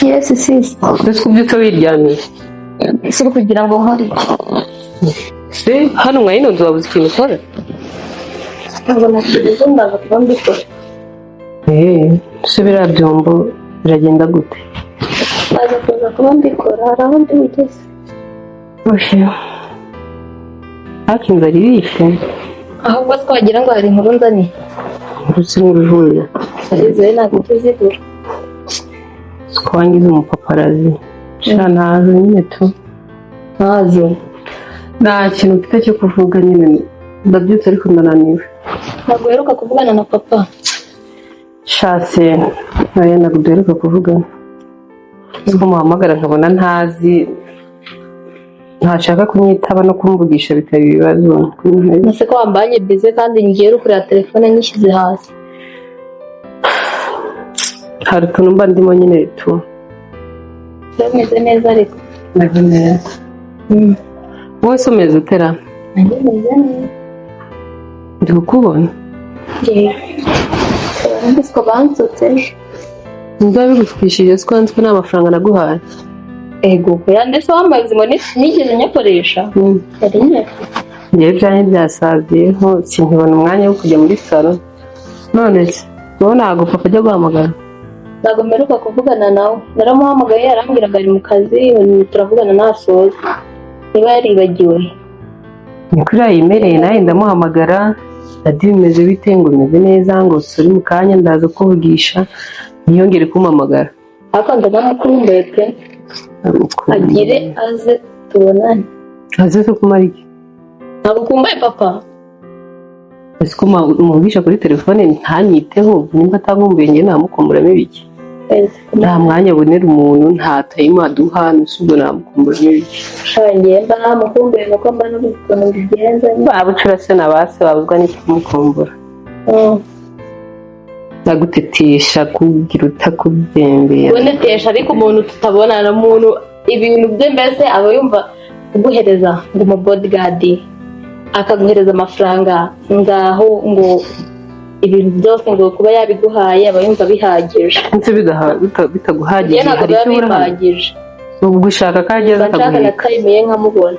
Yes, sis. Ese ko ubyutse wiryamiye? Si kugira ngo nkore iki? Se hano mwa ino nzu wabuze ikintu ukora? Ntabwo nakibuze, ndaza kuba mbikora. Eee, se biriya byombo biragenda gute? Ndaza kuza kuba mbikora, hari aho ndi bugeze. Ohe, ariko inzara irishe. Ahubwo twagira ngo hari inkuru nzaniye. Urutse n'urujuya. Arizewe, ntabwo ujya uzigura. Siko wangize umupaparazi sha, ntazo nyine tu. Ntazo? Nta kintu mfite cyo kuvuga nyine, ndabyutse ariko ndananiwe. Ntabwo uheruka kuvugana na papa? Shase oya, ntabwo duheruka kuvugana. Siko muhamagara nkabona ntazi, ntashaka kunyitaba no kumvugisha bikaba ibibazo. Ese ko wambanye busy kandi ngiye uri kureba telefone nyishyize hasi? Hari utuntu mba ndimo nyine tu. Bameze neza ariko? Meze neza. Wowe se umeze utera? Nanjye meze neza. Ndi kukubona. Yego, ko bansutse ejo. Niba bigutwishije siko nzi ko nta mafaranga naguhaye. Ego ya, ndetse wambaye ngo nigeze nyakoresha, yari nyafite. Ngewe ibyanjye byasaziyeho, sinkibona umwanya wo kujya muri salon. None se wowe ntabwo papa ajya guhamagara? Ntabwo mperuka kuvugana nawe. Naramuhamagaye arambwira ngo ari mu kazi, turavugana nasoza. Niba yaribagiwe. Ni kuri yimereye, nawe ndamuhamagara: "Daddy, bimeze bite?" Ngo bimeze neza, ngo sorry, mu kanya ndaza kuvugisha. Ntiyongere kumpamagara. Ariko ndanamukumbuye pe, agire aze tubonane. Aze se kumara iki? Ntabwo ukumbuye papa? Ese ko muvugisha kuri telefone ntanyiteho, nimba atankumbuye njye namukumburamo ibiki? Nta mwanya abonera umuntu, nta time aduha, ese ubwo namukumburamo ibiki? Ngiye mba namukumbuye nuko mba n'ubuze ukuntu mbigenza nyine. Babucura se na ba se babuzwa n'iki kumukumbura? Ndagutetesha kugira utakubyembera. Ubonetesha, ariko umuntu tutabonana, umuntu ibintu bye mbese aba yumva kuguhereza ngo umu bodyguard, akaguhereza amafaranga, ngaho ngo ibintu byose ngo kuba yabiguhaye aba yumva bihagije. Ndetse bitaguhagije Njye ntabwo hari biba icyo ubura hano? bihagije. Ubwo ushaka ko ageza Mba nshaka na akaguheka. time ye nkamubona.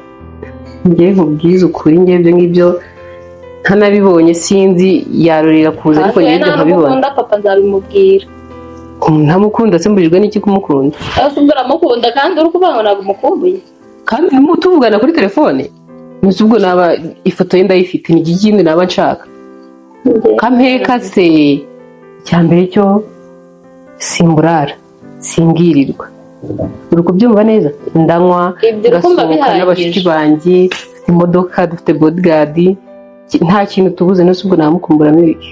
Ngewe nkubwize ukuri, ngewe ibyo ngibyo ntanabibonye, sinzi yarurira kuza, ariko ngewe ibyo Nta nkabibona. n'umukunda papa, nzabimubwira. Ntamukunda se mbujijwe n'iki kumukunda? Aho se ubwo uramukunda kandi uri kuvuga ngo ntabwo umukumbuye? Kandi tuvugana kuri telefone. Nzi ubwo naba ifoto ye ndayifite, ni iki kindi naba nshaka kampeka se? Icya mbere cyo simburara, simbwirirwa, uri kubyumva neza? Ndanywa, Ibyo uri kumva ngasohoka bihagije. n'abashuti banjye, dufite imodoka, dufite bodyguard, nta kintu tubuze. Nose ubwo namukumburamo ibiki?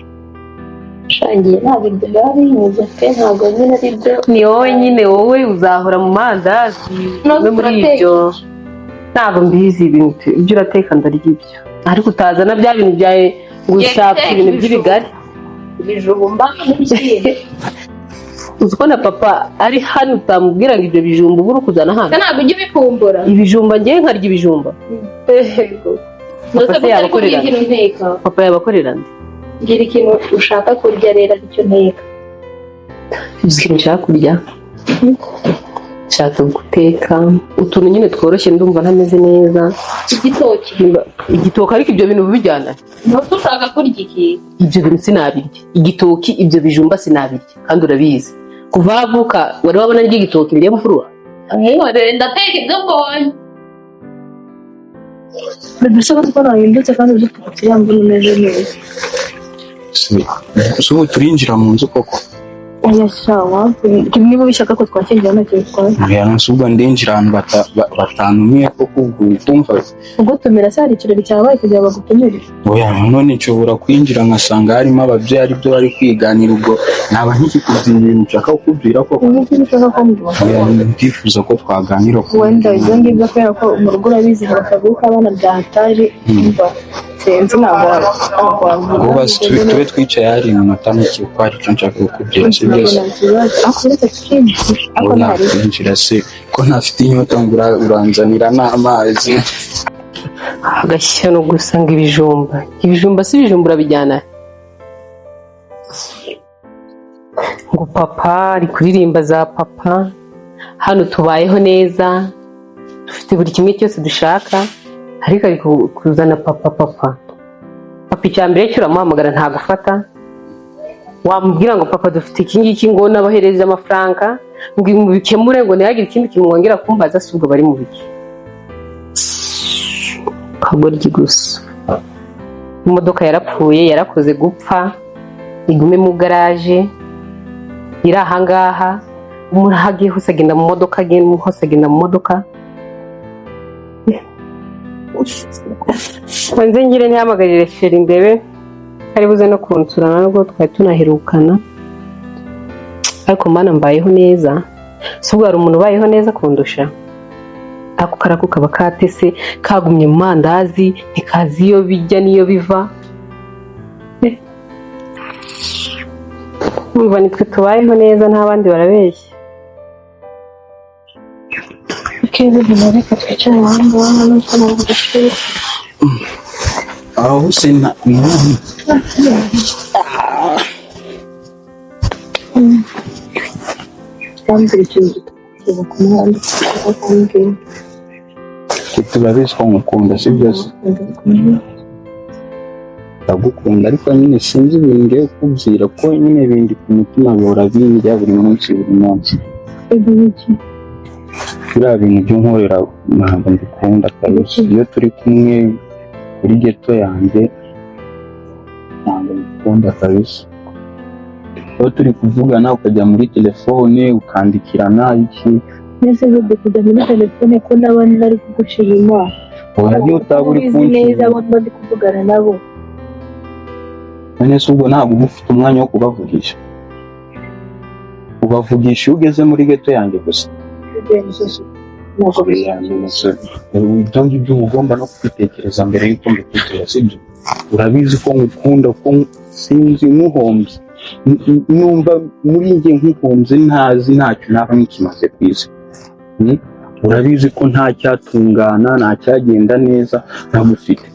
Shangiye, ntabwo ibyo biba binyuze pe, ntabwo nyine ari byo. Ni wowe nyine, wowe uzahora mu mandazi. Noze no muri turateka. Ibyo ntabwo mbizi. Ibintu ibyo urateka ndarya ibyo, ariko utazana bya bintu byawe ngo Ngiye ushaka guteka ibintu ibijumba. by'ibigari. Ibijumba n'ibishyimbo. Uzi ko na papa ari hano, utamubwira ngo ibyo bijumba uba uri kuzana hano? Se ntabwo ujya ubikumbura? Ibijumba? Ngewe nkarya ibijumba? Yego. Papa Nose se ko utari yabakorera? kumbwira ikintu nteka. Papa yabakorera nde? Mbwira ikintu ushaka kurya rero aricyo nteka. Ikintu nshaka kurya, nshaka guteka utuntu nyine tworoshye, ndumva ntameze neza. Igitoki. Igitoki? Ariko ibyo bintu bijyana. Nose ushaka kurya iki? Ibyo bintu sinabirya, igitoki, ibyo bijumba sinabirya, kandi urabizi kuva wavuka wari wabona ndya igitoki njye mfurura? Mwihorere, ndateka ibyo mbonye. Bebe, se ko nahindutse kandi uzi ko mbona umeze neza? Si ubu turinjira mu nzu koko? Oya sha, wapi, niba ubishaka ko twakinjira ntacyo bitwaye. Oya, si ubwo ndinjira ahantu batantumiye koko, ubwo ukumva? Ugutumira se hari ikirori cyabaye kugira ngo bagutumire? Oya, none nshobora kwinjira nkasanga harimo ababyeyi aribyo bari kwiganira, ubwo naba nkikikubwira ibintu nshaka kukubwira koko. Ubu ngibyo ushaka ko mbwira? Oya, ndifuza ko twaganira ku Wenda ibyo ngibyo, kubera ko mu rugo urabizi harakaguka abana byahatari, umva sinzi, ntabwo wavuga. Ubwo basi tube twicaye hari iminota mike kuko hari icyo nshaka kukubwira, si Ntabwo byose. nta kibazo, ariko uretse tukinjira ariko Ngo ntari. nakwinjira se ko ntafite inyota, ngo uranzanira n'amazi? Agashyano gusa ngo ibijumba, ibijumba si ibijumba urabijyana, ngo papa ari kuririmba za papa. Hano tubayeho neza, dufite buri kimwe cyose dushaka, ariko ari kuzana papa, papa, papa. Icya mbere cyo uramuhamagara ntagufata. Wamubwira ngo papa dufite iki ngiki, ngo nabohereze amafaranga ngo mubikemure, ngo ntihagire ikindi kintu mwongera kumbaza. Si ubwo bari mu biki? Kagoryi gusa. Imodoka yarapfuye, yarakoze gupfa, igume mu garaje iri ahangaha. Umuntu aho agiye hose agenda mu modoka, agiye hose agenda mu modoka. Nze ngire ntihamagarire chéri, ndebe ari buze no kunsura, nubwo twari tunaherukana. Ariko Mana, mbayeho neza. Si ubwo hari umuntu ubayeho neza kundusha? Ako karako kaba katese, kagumye mu mandazi, ntikazi iyo bijya n'iyo biva. Umva, nitwe tubayeho neza, nta bandi barabeshya. Keza, reka twicare aha ngaha nuko ntabwo gashuri. Aho se nta? Bambwira ikintu gitekereza ku muhanda kuko kumbwira. Turabizi ko ngukunda, sibyo se? Ndagukunda, ariko nyine sinzi ibintu ngiye kukubwira, ko nyine bindi ku mutima bihora bindya buri munsi, buri munsi. Ibiki? Biriya bintu by'unkorera ntabwo mbikunda kabisa. Iyo turi kumwe kuri ghetto yanjye ntabwo mbikunda kabisa. Iyo turi kuvugana ukajya muri telefone ukandikirana iki? Mbese bebe, kujya muri telefone ko n'abandi nari kuguca inyuma? Oya, niyo utaba uri Ubizi neza kunshima. abo mba ndi kuvugana nabo. None se ubwo ntabwo uba ufite umwanya wo kubavugisha? Ubavugisha iyo ugeze muri ghetto yanjye gusa. Ntabwo. Ibyo ngibyo uba ugomba no kubitekereza mbere y'uko mbikubwira, sibyo? Urabizi ko ngukunda, ko sinzi nkuhombye. Numva muri njye nkuhombye, ntazi ntacyo naba nkikimaze ku isi. Urabizi ko nta cyatungana, nta cyagenda neza ntagufite.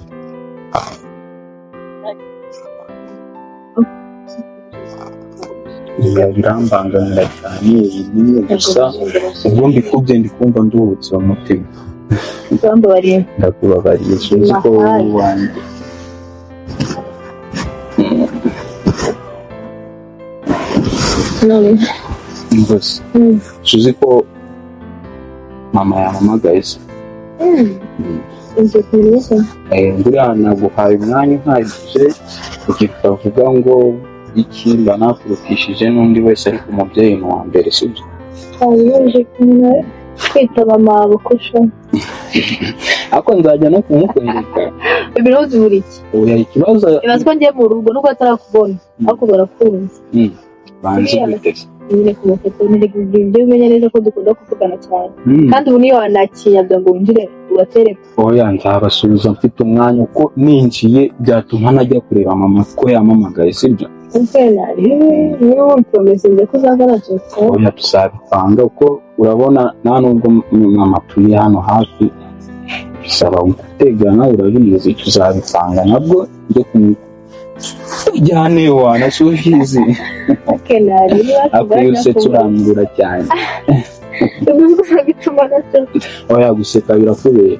Birambangamira cyane bimwe gusa. Ubwo mbikubye ndi kumva nduhutse mu mutima. Bambabariye. Ndakubabariye, sinzi ko wowe uwanjye. None? Rwose suzi ko mama yampamagaye se? Inzu kumeza. Buriya naguhaye umwanya uhagije kugira utavuga ngo iki, mba nakurutishije n'undi wese, ariko umubyeyi ni uwa mbere, sibyo? Twabibuje kumwe kwitaba mabukosha. Ariko nzajya no kumukwereka. Ibirozi buri iki? Oya, ikibazo. Ibaze ko ngiye mu rugo nubwo atarakubona, ariko barakunze. Banzi gute se? Nyine ku mafoto ibyo umenya neza ko dukunda kuvugana cyane. Kandi ubu niyo wanakinyabya ngo winjire ubatereke. Oya, nzabasubiza mfite umwanya, uko ninjiye byatuma ntajya kureba mama ko yampamagaye, sibyo? Nari niba wumpromesinze ko uzava nabyutse. Oya, tuzabipanga, uko urabona nta nubwo mama atuye hano hafi, bisaba gutegana, urabizi. Tuzabipanga nabwo njye kumujyane wana subizi. Kenari niba Ariko iyo usetse urambura cyane. Gusa bituma naseka. Oya, guseka birakubera,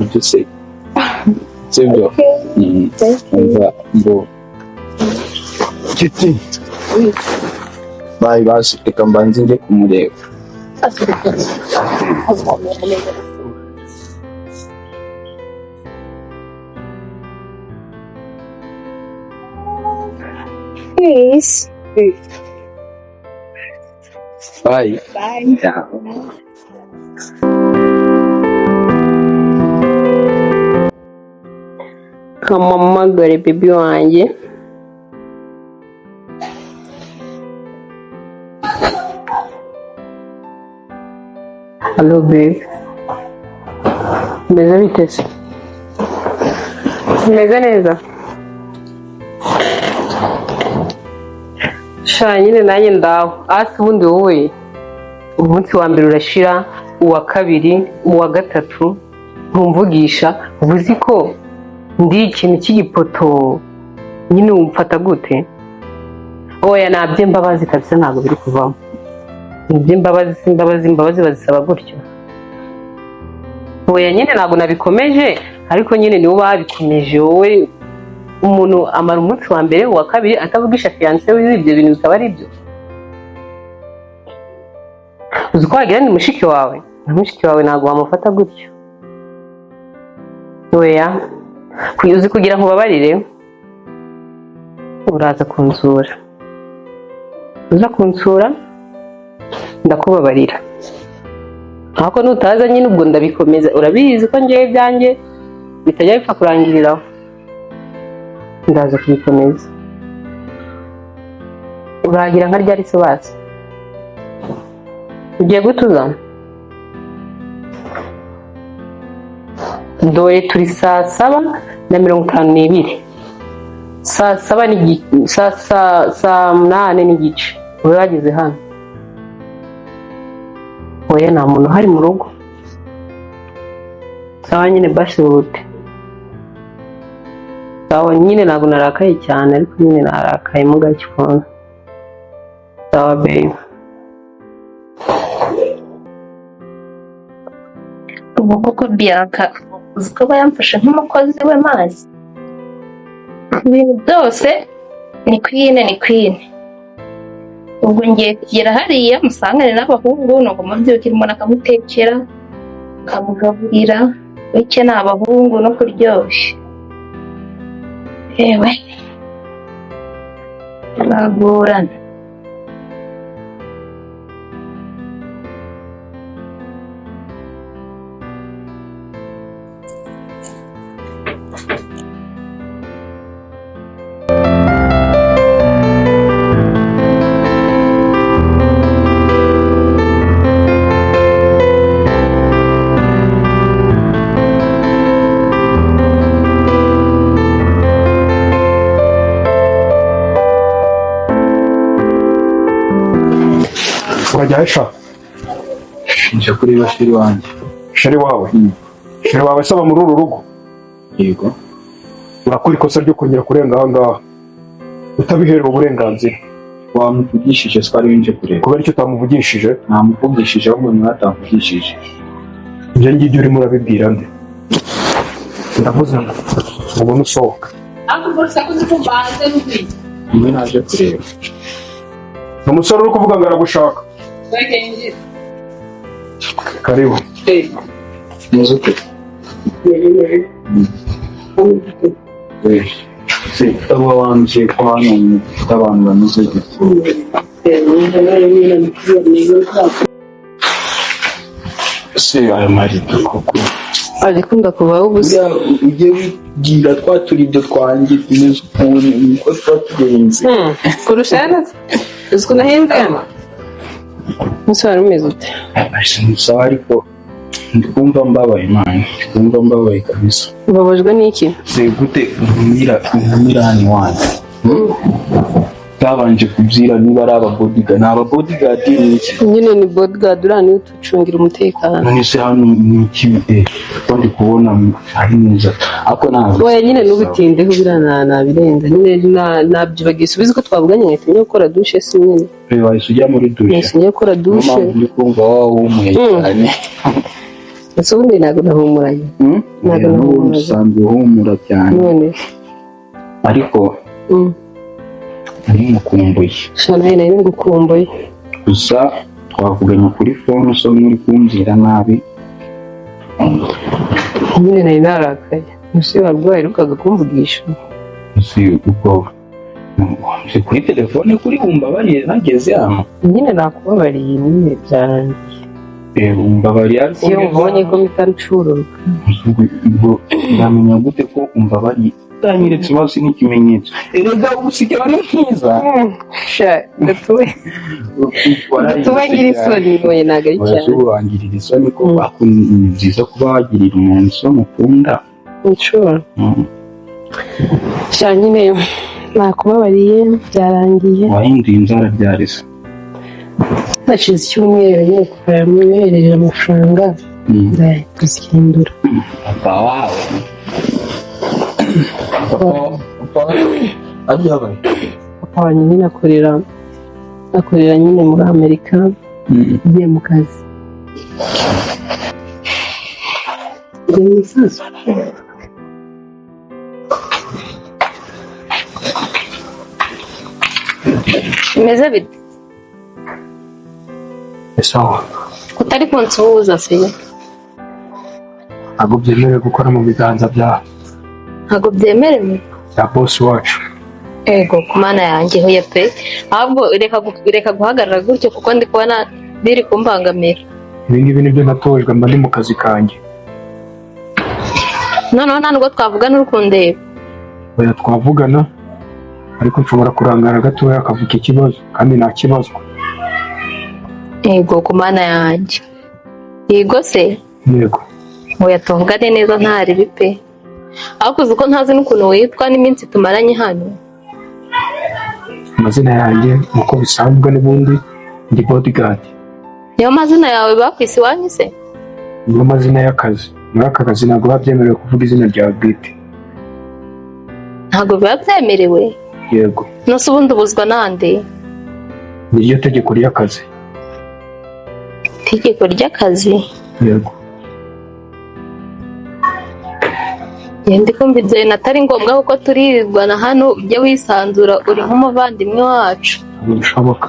ujye useka, sibyo? Umva ngo kiti bayi basi, reka mbanze njye kumureba. Peace. Bye. Bye. Yeah. Kampamagare baby wanjye. Hello baby, meze bite se? Meze neza sha, nyine nanjye ndaho hasi. Ubundi wowe umunsi wa mbere urashira, uwa kabiri, uwa gatatu, ntumvugisha. Uba uzi ko ndi ikintu cy'igipoto nyine, wumfata gute? Oya, nabye mbabazi kabisa, ntabwo biri kuvamo. Iby'imbabazi si imbabazi, imbabazi bazisaba gutyo. Oya nyine ntabwo nabikomeje, ariko nyine nibo babikomeje. Wowe umuntu amara umunsi wa mbere, uwa kabiri atavugisha fiancé wiwe, ibyo bintu bikaba ari byo. Uzi ko wagira ni mushiki wawe, na mushiki wawe ntabwo wamufata gutyo. Oya, uzi kugira ngo ubabarire, uraza kunsura, uza kunsura ndakubabarira. Ariko nutaza nyine ubwo ndabikomeza. Urabizi ko ngewe ibyanjye bitajya bipfa kurangiriraho, ndaza kubikomeza. Uragira nka ryari se basi? Ugiye gutuza? Dore turi 7:52, 7:00 8:30 ube wageze hano. Oya, nta muntu uhari mu rugo. Sawa nyine, basi wute. Sawa nyine, ntabwo narakaye cyane, ariko nyine narakaye mo gake ukuntu. Sawa babe. Ubu koko Bianca uzi ko aba yamfashe nk'umukozi we mazi, ibintu byose ni queen, ni queen. Ubwo ngiye kugera hariya musangane n'abahungu, nuko mubyukira umuntu akamutekera, akamugaburira, bike ni abahungu no kuryoshya. Yewe, bagorana. Urajya sha? Nje kureba chéri wanjye. Chéri wawe? Chéri wawe saba muri uru rugo? Yego. Urakora ikosa ryo kongera kurenga aha ngaha utabiherewe uburenganzira. Wamuvugishije? Twari winje kureba. Kubera icyo utamuvugishije? Namuvugishije, ahubwo niwe atamvugishije. Ibyo ngibyo urimo urabibwira nde? Ndavuze ngo ubone usohoka. Niwe naje kureba. Ni umusore uri kuvuga ngo aragushaka. Karibu. Muzi ute? Se aba wanje ko hano mufite abantu bameze gutya? Se aya marido koko? Ariko ndakubaho ubusa. Buriya ujye wigira twa turido twanjye tumeze ukuntu, niko tuba tugenze. Kurusha yana uzi ukuntu ahenze hano. Umunsi wari umeze ute? Sawa, ariko ndi kumva mbabaye man, ndi kumva mbabaye kabisa. Ubabajwe n'iki? Se gute untumira hano iwanjye utabanje kubyira niba ari ababodyguard? Ni ababodyguard ni iki? Nyine ni bodyguard, uriya niwe utucungira umutekano. None se hano ni iki? Ko ndi kubona ari neza, ariko ntabwo Oya nyine ntubitindeho, biriya nabirenza nyine, nabyibagiye. Ubizi ko twavuganye nkahita njya gukora douche si nyine. Wahise ujya muri douche? Nahise njya gukora Niyo douche. mpamvu ndi kumva wahumuye cyane. Ese ubundi ntabwo nahumuranye? Ntabwo Oya, n'ubundi nahumuraga. usanzwe uhumura cyane. None? Ariko nari mukumbuye. Sha, nawe nari ngukumbuye. Gusa twavuganye kuri phone usa nk'uri kumbwira nabi. Nyine nari narakaye. Ese warwaye urukaga kumvugisha? Si ubwo si kuri telefone kuri umbabariye nageze hano? Nyine nakubabariye, nyine byarangiye. Umbabariye ariko Iyo mubonye ko mpita ncururuka. Ubwo ndamenya gute ko umbabariye utanyeretse basi nk'ikimenyetso? Erega ubu usigaye uri mwiza. Sha, gatuwe gatuwe, ngira isoni. Oya, ntabwo ari Oya, cyane. si wangirira isoni ko ni byiza kuba wagirira umuntu isoni ukunda. Nshuro. Sha nyine nakubabariye, byarangiye. Wahinduye inzara ryari se? Hashize icyumweru nyine kuva yamwohereje amafaranga, ndazihindura. Papa wawe, papa aryabaye? Papa wanjye nyine akorera nyine muri Amerika. Ngiye mu kazi. Ngiye mu isasu. Bimeze bite? Sawa. Kutari kunsuhuza se? Ntabwo byemerewe gukora mu biganza bya Ntabwo byemerewe bya boss wacu. Ego ku Mana yanjye, hoya pe, ahubwo reka guhagarara gutyo kuko ndi kubona biri kumbangamira. Ibi ngibi nibyo natojwe, mba ndi mu kazi kanjye. Noneho nta nubwo twavugana uri kundeba. Oya, twavugana ariko nshobora kurangara gatoya akavuga ikibazo kandi ntakibazwa. Ego ku Mana yanjye, yego se? Yego. Oya, tuvugane neza ntaribi pe, ariko uzi ko ntazi n'ukuntu witwa n'iminsi tumaranye hano. Amazina yanjye nk'uko bisanzwe n'ubundi ndi bodyguard. Niyo mazina yawe bakwise iwanyu se? Niyo mazina y'akazi. Muri aka kazi ntabwo biba byemerewe kuvuga izina ryawe bwite. Ntabwo biba byemerewe? Yego. Nose ubundi ubuzwa nande? Niryo tegeko ry'akazi. Itegeko ry'akazi? Yego. Ndi kumva ibyo bintu atari ngombwa kuko turirwana hano, ujye wisanzura uri nk'umuvandimwe wacu. Ntabwo bishoboka.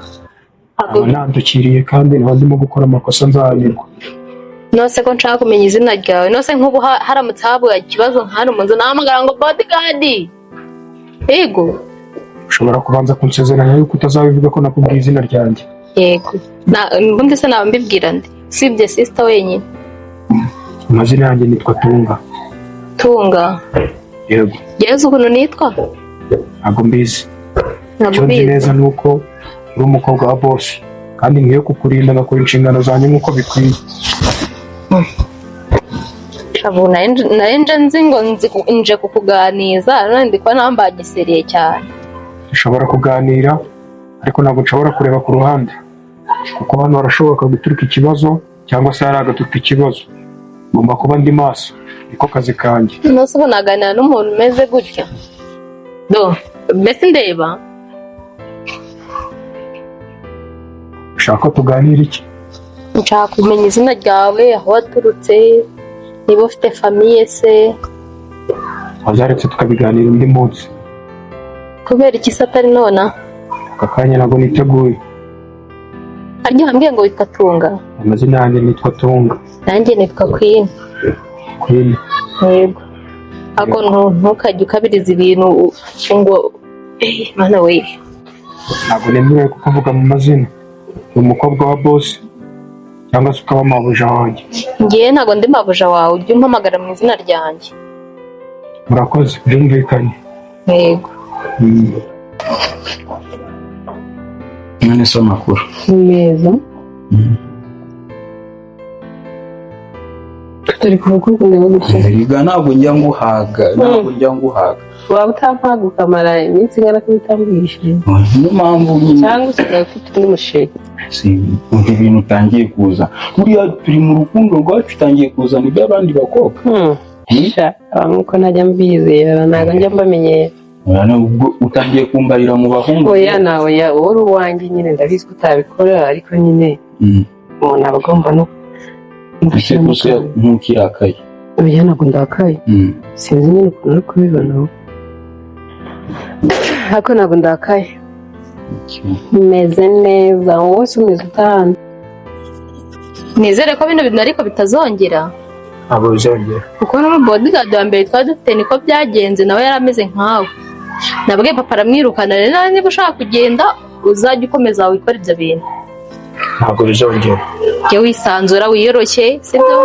Ntabwo nandukiriye kandi nkaba ndimo gukora amakosa nzahanirwa. Nose ko nshaka kumenya izina ryawe, nose nk'ubu haramutse habaye ikibazo nka hano mu nzu nahamagara ngo bodyguard. Yego. Ushobora kubanza kunsezeranya yuko utazabivuga ko nakubwiye izina ryanjye. Yego. Ubundi se naba mbibwira nde? Usibye sister wenyine. Amazina yanjye nitwa Tunga. Tunga. Yego. Yezu ukuntu nitwa? Ntabwo mbizi. Ntabwo Icyo nzi mbizi. neza ni uko uri umukobwa wa boss kandi nkwiye kukurinda ngakora inshingano zanjye nk'uko bikwiye. Shabu nari nje nzi ngo nje kukuganiza, none ndi kubona wambagiseriye cyane. Dushobora kuganira ariko ntabwo nshobora kureba ku ruhande kuko hano harashoboka guturuka ikibazo cyangwa se hari agaturuka ikibazo. Ngomba kuba ndi maso, niko kazi kanjye. Nose ubu naganira n'umuntu umeze gutya? Do, mbese ndeba. Ushaka ko tuganira iki? Nshaka kumenya izina ryawe, aho waturutse, niba ufite famiye se. Wazaretse tukabiganira undi munsi. Kubera iki se atari nona? Aka kanya ntabwo niteguye. Harya wambwiye ngo witwa Tunga? Amazina yanjye nitwa Tunga. Nanjye nitwa Queen. Queen. Yego. Ariko ntukajye ukabiriza ibintu ngo mana we. Ntabwo nemerewe kukuvuga mu mazina. Uri umukobwa wa boss cyangwa se ukaba mabuja wanjye. Ngiye ntabwo ndi mabuja wawe, ujye umpamagara mu izina ryanjye. Murakoze, byumvikanye. Yego. None se amakuru? Meza. Turi kuvuga ukuntu gutya. Erega ntabwo njya nguhaga, ntabwo njya nguhaga. Waba utampaga ukamara iminsi ingana ko utambwishije. Niyo mpamvu nyine. Cyangwa usigaye ufite undi musheri. Si ibintu utangiye kuza. Buriya turi mu rukundo rwacu utangiye kuzana iby'abandi bakobwa. Sha, nkuko ntajya mbizera, ntabwo njya mbamenyera. Ubwo utangiye kumbarira mu bahungu. Oya nawe ya uri uwanjye nyine ndabizi ko utabikora ariko nyine umuntu aba agomba no gusa ntukirakaye. Oya ntabwo ndakaye. Sinzi nyine ukuntu uri kubibona. Ariko ntabwo ndakaye. Meze neza, wowe se umeze utahandi. Nizere ko bino bintu ariko bitazongera. Ntabwo bizongera. Kuko n'umu bodyguard wa mbere twari dufite niko byagenze, nawe yari ameze nkawe. Nabwiye papa aramwirukana, rero niba ushaka kugenda uzajya ukomeza wikora ibyo bintu. Ntabwo bizongera. Jya wisanzura wiyoroshye, sibyo?